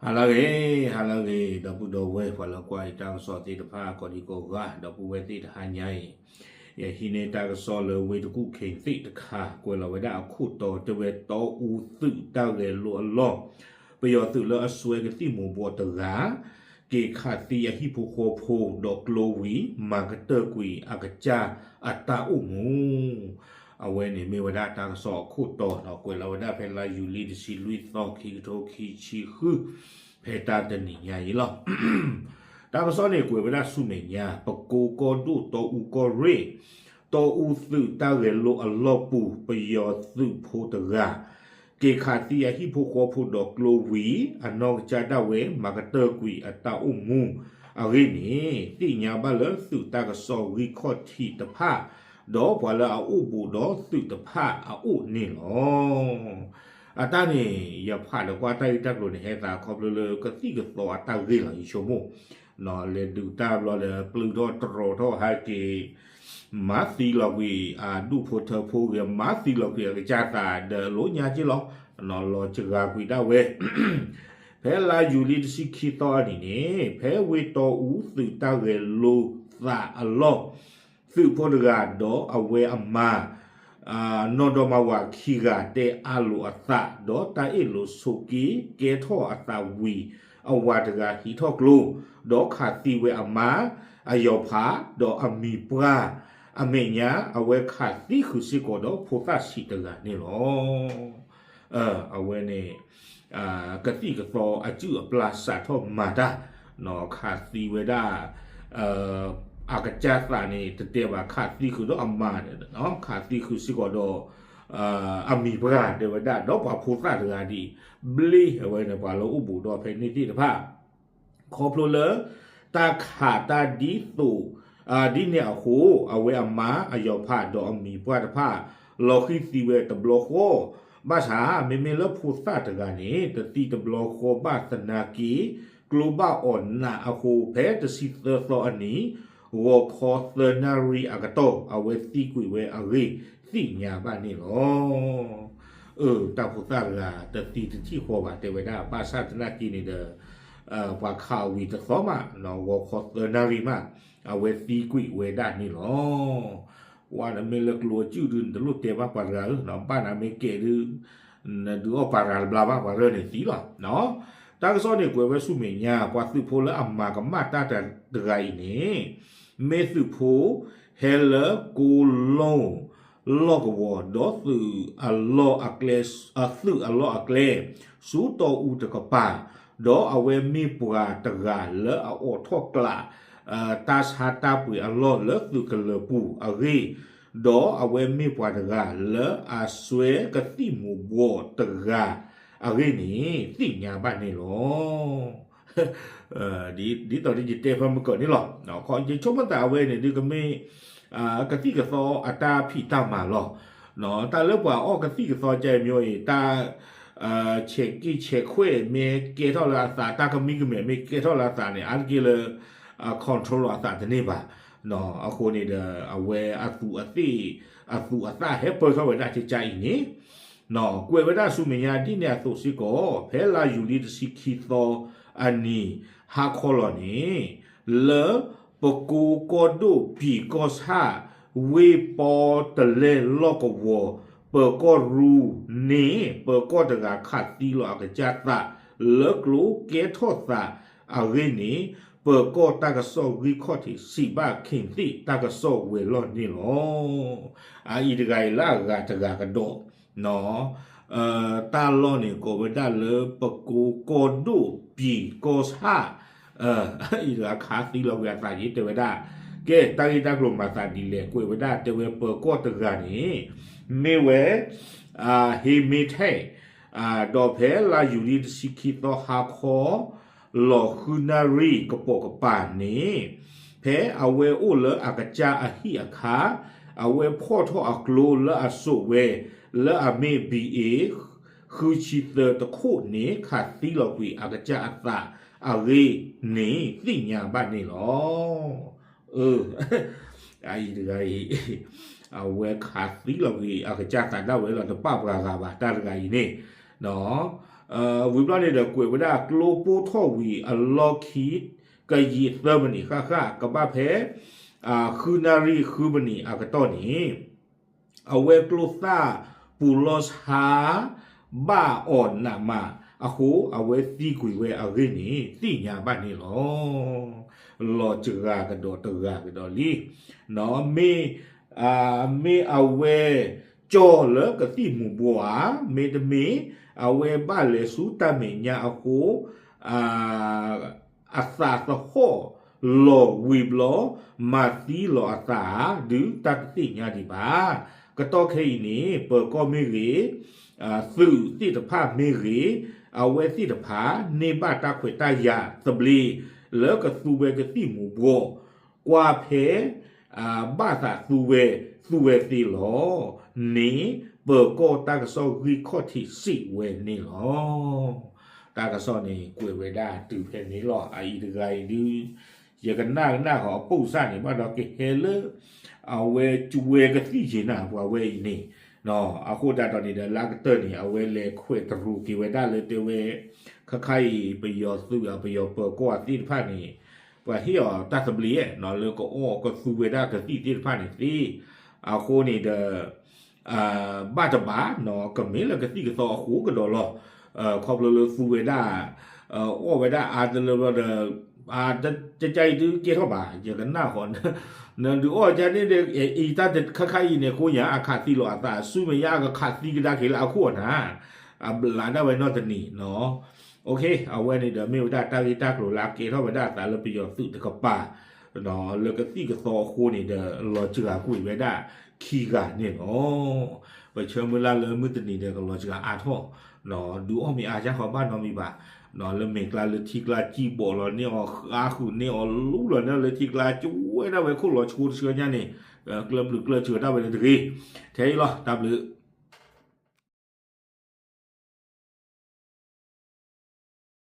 ဟါလၢအဂ့ၤ, ဟါလၢအဂ့ၤ, ဒီပုၢ်ဒီဝဲၢ် ပှၤလၢကွၢ်အံၤတၢ်ကစီၣ်သ့ၣ်တဖၣ် ကိးဒံကိးဂၤ, ဒီပုၢ်ဝဲၢ်သ့ၣ်တဟါညါအံၤ, ယဟံးန့ၢ်တၢ်ကစီၣ်လၢဝ့ၢ်တကူၣ်ခ့ၣ်သ့ၣ်တခါ ကွဲးလီၤဝဲဒၣ်အခိၣ်တီတဲဝဲ တီအူသုးတၢ်ဂဲၤလိအလီၢ်, ပယီၤသုးလၢအစွဲကသံၣ်မူၤဘှီးတဂၤ က့ၤခးသံအဟံၣ်ဖိဃီဖိဒီးကျိဝံၤ မၤကတၢၢ်ကွံာ်အကစၢ်အတၢ်အိၣ်မူ အဝဲန့ၣ်မ့ၢ်ဝဲဒၣ်တၢ်ကစီၣ်အခိၣ်တီဒီး ကွဲးလီၤဝဲဒၣ်ဖဲလါယူၤလံတဆံလွံၢ်သီ ခံကထိခံဆံဃု, ဖဲတၢ်တနံၤညါအံၤလီၤ. တၢ်ကစီၣ်န့ၣ်ကွဲးဝဲဒၣ်ဆူမဲာ်ညါ ပကိကီၢ်ဒိၣ်တီအူကီၢ်ရ့ၣ်, တီအူသုးတၢ်ဂဲၤလိအလီၢ်ပူၤ ပယီၤသုးဖိတဂၤ က့ၤခးသံအဟံၣ်ဖိဃီဖိဒီးကျိဝံၤ အနီၢ်ကစၢ်ဒၣ်ဝဲ မၤကတၢၢ်ကွံာ်အတၢ်အိၣ်မူအဂ့ၢ်န့ၣ် သ့ၣ်ညါဘၣ်လၢသုးတၢ်ကစီၣ်ဂံၢ်ခီၣ်ထံးတဖၣ် ဒီးပှၤလၢအအိၣ်ဘူးဒီးသုးတဖၣ်အအိၣ်န့ၣ်လီၤ. အတၢ်န့ၣ် ယဖးဒီးကွၢ်တၢ်ဂ့ၢ်တၢ်ကျိၤန့ၣ် ဟဲသးခီဖျိလၢကသံၣ်ကသီအတၢ်ဂ့ၢ်လီၤ ယဆိကမိၣ် လဲၤဒုးတၢ်ဘျီဒီး ပျုၢ်ထီၣ်တြီၤထီၣ်ဟဲက့ၤ မၤသံလီၤကွံာ်အဒူၣ်ဖိထၢဖိဂ့ၤ, မၤသံလီၤကွံာ်အကစၢ်သးဒီးလိညါက့လီၤ, လီၤစှၤကွံာ်ဒၣ်ဝဲ ဖဲလါယူၤလံတဆံခံသီအနံၤန့ၣ် ဖဲဝ့ၢ်တီအူသုးတၢ်ဂဲၤလိသးအလီၢ် သုးဖိတဂၤဒီးအဝဲအမါ နီၢ်ဒီမါဝၤခံဂၤ တဲအါလိာ်အသး ဒီးတၢ်အ့ၣ်လိာ်ဆိးက့ ကဲထီၣ်အသးဝံၤ အဝၤတဂၤဟံးထီၣ်ကျိ ဒီးခးသံဝဲအမါ အယီၤဖး ဒီးအမံၤပှၢ် အမဲာ်ညါ အဝဲခးသံဃုာ်စ့ၢ်ကီးဒီးဖိသၣ်ဆံးတဂၤန့ၣ်လီၤ. အဝဲန့ၣ် ကသံၣ်ကသီအစုၣ်အပျၢ်စးထီၣ်မၤတၢ် ခးသံဝဲဒၣ် အကစၢ်သးန့ၣ် တတဲဘၣ် ခးသံဃုာ်ဒီးအမါ ခးသံဃုာ်စ့ၢ်ကီးဒီး အမံၤပှၢ်တဲဝဲဒၣ် ဒီးပှၤဖိသၣ်တဂၤဒ်အံၤ ဘျ့အဝဲန့ၣ် ပှၤလၢအိၣ်ဘူးဒီးဖဲန့ၣ်သ့ၣ်တဖၣ် ခီဖျိလၢ တၢ်ခးတၢ်ဒ်သိး ဒ်န့ၣ်အဃိ အဝဲအမါအယီၤဖးဒီးအမံၤပှၢ်တဖၣ် လီၤဃံၤသံဝဲတဘျီဃီ, ဘၣ်ဆၣ် မ့မ့ၢ်လၢဖိသၣ်တဂၤန့ၣ် တသံတဘျီဃီဘၣ်သနာ်က့ ကျိဘၣ်အီၤနးအဃိ ဖဲတဆံသၢသီအနံၤ ဂီၤခီသၢနၣ်ရံၣ်အကတီၢ် အဝဲသံကွံာ်ဝဲအဂ့ၢ်သ့ၣ်ညါဘၣ်န့ၣ်လီၤ. အၢ တၢ်ဖိသၣ်တဂၤ တသံတထံၣ်ဃီဘၣ် တဲဝဲဒၣ် ဘၣ်ဆၣ်သနာ်က့န့ၣ်ဒီး ပှၤခးဝံၤတသီမး ဂီၤခီသၢနၣ်ရံၣ်မး အဝဲသံကွံာ်ဝဲဒၣ်န့ၣ်လီၤ. ပှၤမ့ၢ်လၢကျိအစုၣ်ဒုး နတလိၣ်တဲဘၣ်ပှၤတဂၤဧၢ, ဘၣ်နမ့ၢ်ကဲဒုး နဒုးအီၣ်ပှၤတဂၤတဘျါဘၣ် ပှၤရၢၢ်န့ၣ်သံလီၤ. တၢ်ကစီၣ်န့ၣ်ကွဲးဝဲဆူမဲာ်ညါ ပှၤသုးဖိလၢအမၤကမၣ်တၢ်တဂၤအံၤန့ၣ် မ့ၢ်သုးဖိ ဟဲလၢကိလိၣ် လီၢ်ကဝီၤ ဒီးသုးအလီၢ်အကျဲ သုးအလီၢ်အကျဲ ဆူတီအူတကပၤ ဒီးအဝဲမ့ၢ်ပှၤတဂၤလၢအအိးထီၣ်ကျး တၢ်ဆါတၢ်ပှ့ၤအလီၢ်လၢသုးကလၢၤပူၤအဂ့ၢ်, ဒီးအဝဲမ့ၢ်ပှၤတဂၤလၢအစွဲကသံၣ်မူၤဘှီးတဂၤအဂ့ၢ်န့ၣ် သ့ၣ်ညါဘၣ်န့ၣ်လီၤ. ဒ်သိးဒီးယတဲဖဲမုၢ်ကၢၤန့ၣ်လီၤ. ယဆိကမိၣ်သးအဝဲန့ၣ်ဒုးကမ့ၢ် ကသံၣ်ကသီအတၢ်ဖံးတၢ်မၤလီၤ. တၢ်လၢပှၤအီၣ်ကသံၣ်ကသီကဲမ့ၢ်အံၤ တၢ် ဆဲးက့ၣ်ဆဲးခွဲး မ့ၢ်ကဲထီၣ်လၢအသး တၢ်ကမံကမဲာ်မ့ၢ်ကဲထီၣ်လၢအသးန့ၣ် အါတက့ၢ်လၢ control လီၤအသးတန့ၢ်ဘၣ်. အဃိန့ၣ်ဒီး အဝဲအသူးအသ့ၣ် အသူးအသၣ်ဟဲပၢၢ်ထီၣ်ဝဲဒၣ်ကကါအံၤန့ၣ် ကွဲးဝဲဒၣ်ဆူမဲာ်ညါဒ်န့ၣ်အသိးစ့ၢ်ကီး ဖဲလါယူၤလံတဆံခံသီအနံၤ ဟါခီလီၤန့ၣ် လၢပကိကီၢ်ဒိၣ်ပံၤကီၢ်ဆၣ် ဝ့ၢ်ပီတလဲလီၢ်ကဝီၤ ပၢၤကီၢ်ရူန့ၣ် ပၢၤကီၢ်တဂၤခးသံလီၤအကစၢ်သး လၢကျိကဲထီၣ်သးအဂ့ၢ်န့ၣ် ပၢၤကီၢ်တၢ်ကစီၣ်ဂံၢ်ခီၣ်ထံးစံးဘၣ်ခ့ၣ်သ့ၣ်တၢ်ကစီၣ်ဝဲၤလီၢ်န့ၣ်လီၤ. အအံၤတဂၤအံၤလၢအဂၤတဂၤကဒီး တၢ်လီၢ်န့ၣ်ကိးဝဲဒၣ်လၢပကိကီၢ်ဒိၣ်ပံၤကီၢ်ဆၣ် အံၤတဂၤခးသံလီၤကွံာ်အသးက့ၤတဲဝဲဒၣ် ကဲ တၢ်ဂ့ၢ်တၢ်ကျိၤမၤသးဒ်လဲၣ် ကွဲးဝဲဒၣ်တဲဝဲပၢၤကီၢ်တဂၤန့ၣ် မ့ၢ်ဝဲ ဟ့မ့ထဲၣ် ဒီးဖဲလါယူၤလံတဆံခံသီဟါခီ လီၤဃုနၣ်ရံၣ်ကပိာ်ကပၤန့ၣ် ဖဲအဝဲအိၣ်လၢအကစၢ်အဟံၣ်အခါ အဝဲဖီၣ်ထီၣ်အကျိလၢအစိာ်ဝဲ လၢအမ့ၢ် ဘံၣ်အ့ၣ် ဃုဆံသၢတခိၣ်န့ၣ် ခးသံလီၤကွံာ်အကစၢ်အသးအဂ့ၢ်န့ၣ် သ့ၣ်ညါဘၣ်န့ၣ်လီၤ. အၢ အအံၤတဂၤအံၤ အဝဲခးသံလီၤကွံာ်အကစၢ်သးဒၣ်ဝဲလီၤ တပာ်ပှၤဂၤဘၣ် တၢ်တဂၤအံၤန့ၣ် ဝံၤဘျီန့ၣ်ဒီးကွဲးဝဲဒၣ်ကျိပိၢ်ထီၣ်ဝံၤအလီၢ်ခံ ကယံာ်သၢမံးနံးဃၣ်ဃၣ် ကဘၣ်ဖဲ ဃုနၣ်ရံၣ်ဃုမံးနံးအကတီၢ်န့ၣ် အဝဲကျိသၣ်ပူၤလီၢ်ဆါ ဘၣ်အီၤနးမးအဃိ အဝဲသံကွံာ်ဝဲအဂ့ၢ်န့ၣ် သ့ၣ်ညါဘၣ်န့ၣ်လီၤ. လီၤစှၤကဒီးတဂၤကဒီးလံ. မ့ၢ် မ့ၢ်အဝဲ ကၠီလၢကသံၣ်မူၤဘှီးဧါ, မ့တမ့ၢ် အဝဲဘၣ်လဲၤဆူတၢ်မဲာ်ညါအဃိ အသးသဟီၣ်လီၤဝံၤဘျီ မၤသံလီၤအသးဧါ, ဒုးတၢ်တသ့ၣ်ညါဒံးဘၣ်. ကတီၢ်ခဲအံၤန့ၣ် ပၢၤကီၢ်မ့ၢ်ဂ့ၤ, သုးသ့ၣ်တဖၣ်မ့ၢ်ဂ့ၤ, အဝဲသ့ၣ်တဖၣ် န့ၢ်ဘၣ်တၢ်ခွဲးတၢ်ယာ်သဘျ့ လၢကသူဝဲကသံၣ်မူၤဘှီး ကွၢ်ဖဲ ဘၣ်သးသူဝဲ သူဝဲသ့လီၤန့ၣ် ပၢၤကီၢ်တၢ်ကစီၣ်ဂံၢ်ခီၣ်ထံးစံးဝဲန့ၣ်လီၤ. တၢ်ကစီၣ်န့ၣ် ကွဲးဝဲဒၣ်တုၤဖဲန့ၣ်လီၤ. အအံၤတဂၤအံၤဒုး ယကနၣ်ကနၣ်ဃီၤအပိၢ်စၢ်န့ၣ် ဘၣ်ဒီးကဟဲလၢ အဝဲကဝဲကသံၣ်ယ့ၤနၤ ပှၤဝဲအံၤန့ၣ် အဃိသတးဒီးန့ၣ်ဒီး လၢကတၢၢ်န့ၣ် အဝဲလဲၤခွဲးတရူးက့ၤဝဲဒၣ်လၢတဲဝဲ ခါခါအံၤ ပယီၤသုး ပယီၤပၢၤကီၢ်သ့ၣ်တဖၣ်န့ၣ် ပှၤဟ့ၣ်အီၤတၢ်သဘျ့ လၢကအီၣ်ကသူဝဲဒၣ်ကသံၣ်သ့ၣ်တဖၣ်န့ၣ်သ့ အဃိန့ၣ်ဒီး ဘၣ်တဘၣ် ကမ့ၢ်လၢကသံၣ်ကသီအဃိကဒီးလီၤ. ခီဖျိလၢသူဝဲဒၣ် အီၣ်ဝဲဒၣ်အါတလၢဘျီဒီး ကကအံၤဒုးကဲထီၣ်ဘၣ် ယကနၣ်ဃီၤ နဒုးအီၣ်ကန့ၣ်ဒီး အံၤတၢ်တခါခါအံၤန့ၣ် ကိးညါအခးသံလီၤအသး ဆူမဲာ်ညါအကခးသံကဒါက့ၤလၢအခိၣ်အနၢ် အဘျးဒၣ်ဝဲနီတနံၤနီၤ. အဝဲန့ၣ်ဒီးမ့ၢ်ဝဲဒၣ်တၢ်ဂ့ၢ်တၢ်ကျိၤလၢအကဲထီၣ်ဝဲဒၣ်အသးလၢပယီၤသုးတကပၤ လၢကသံၣ်ကသီအဃိန့ၣ်ဒီး လီၤစှၤကွံာ်ဝဲဒၣ်ခံဂၤန့ၣ်လီၤ. ပဆၢမုၢ်လၢ်လၢမုၢ်တနံၤဒီးကလီၤစှၤအါထီၣ် ဒုးအီၣ်မ့ၢ်အါစၢ်ဃီၤဘၣ်နီတမံၤဘၣ် လၢမဲာ်ကျါလၢထံကျါစံၣ်ဘီးလီၤန့ၢ်အီၤ ဃါဃုာ်န့ၢ်အီၤ လူလီၤန့ၢ်အီၤလၢထံကျါ ကၠိဝဲဒၣ်ဝဲခိၣ်လီၤဆှိတဆှၢညါန့ၣ် ကျၢၢ်ဘျုးကျၢၢ်စှၤတၢ်ဝဲန့ၣ်တဂ့ၤ. ထဲအံၤလီၤ တၢ်ဘျုး